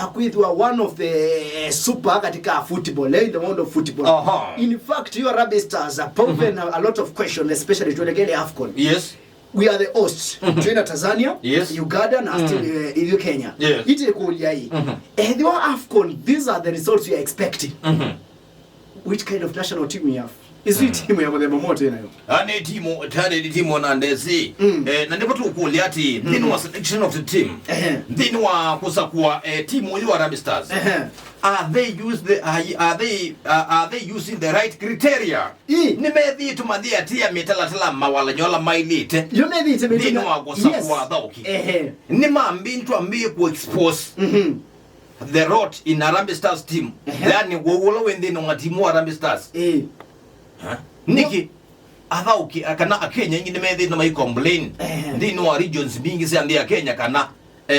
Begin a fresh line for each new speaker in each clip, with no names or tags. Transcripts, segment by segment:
Ya kwithwa one of the super katika football, in the world of football. In fact, your Harambee Stars are proven a lot of questions, especially tuelekele AFCON. We are the hosts. Twina Tanzania, Uganda na still Kenya. Ite kulia hii. Ethiwa AFCON, these are the results we are expecting. Which kind of national team we have? Is it timu ya muthemba mote nayo?
Ane timu tare ni timu na ndezi. Na ndipo tukulia ati nthini wa selection of the team. Nthini wa kusakua timu yu Harambee Stars. Are they using the right criteria? Nimethi tumathia tia mitalatala mawala nyola mailite.
Yo methite.
Nthini wa kusakua thauki. Ni mambi twambie ku expose the rot in Harambee Stars team. Yani wowola wendini wa timu wa Harambee Stars. Niki athauki kana akenya ingi nimethi na mai complain nthini wa regions mingi cia nthi ya Kenya kana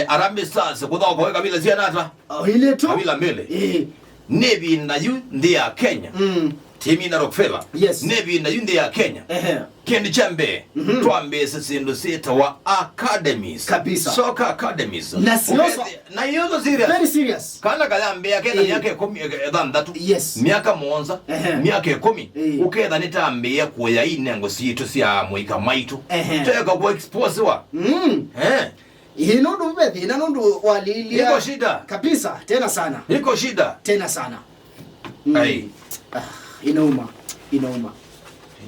Harambee Stars kuthauka we kabila cianata.
Oh, ile tu.
Kabila mbili. Nivinda yu nthi ya Kenya timu ina Rockefeller. Nivinda yu nthi ya Kenya. Kindu cha mbee twambise sindu sitawa academies. Soccer academies.
Na sioso-
Na iyozo serious.
Very serious.
Kana kayambia ketha miaka 10, 6, miaka 7, miaka 10, uketha nitambia kuya inengo situ cia muika maitu. Teka ku expose wa.
Ino ndu bethina nundu walilia.
Iko shida.
Kabisa, tena sana.
Iko shida.
Tena sana.
Ai.
Ah, inauma. Inauma.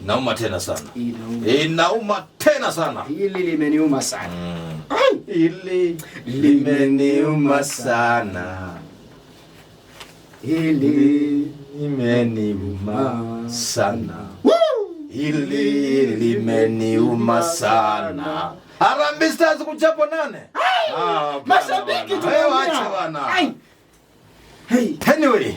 Inauma tena sana.
Inauma.
Inauma tena sana.
Hili limeniuma sana.
Hili limeniuma sana.
Hili
limeniuma sana.
Woo!
Hili limeniuma sana. Harambee Stars kuchapwa 8. Ah,
Mashabiki
bwana.
tunaumia.
Wacha bwana.
Ai. Hey.
Anyway,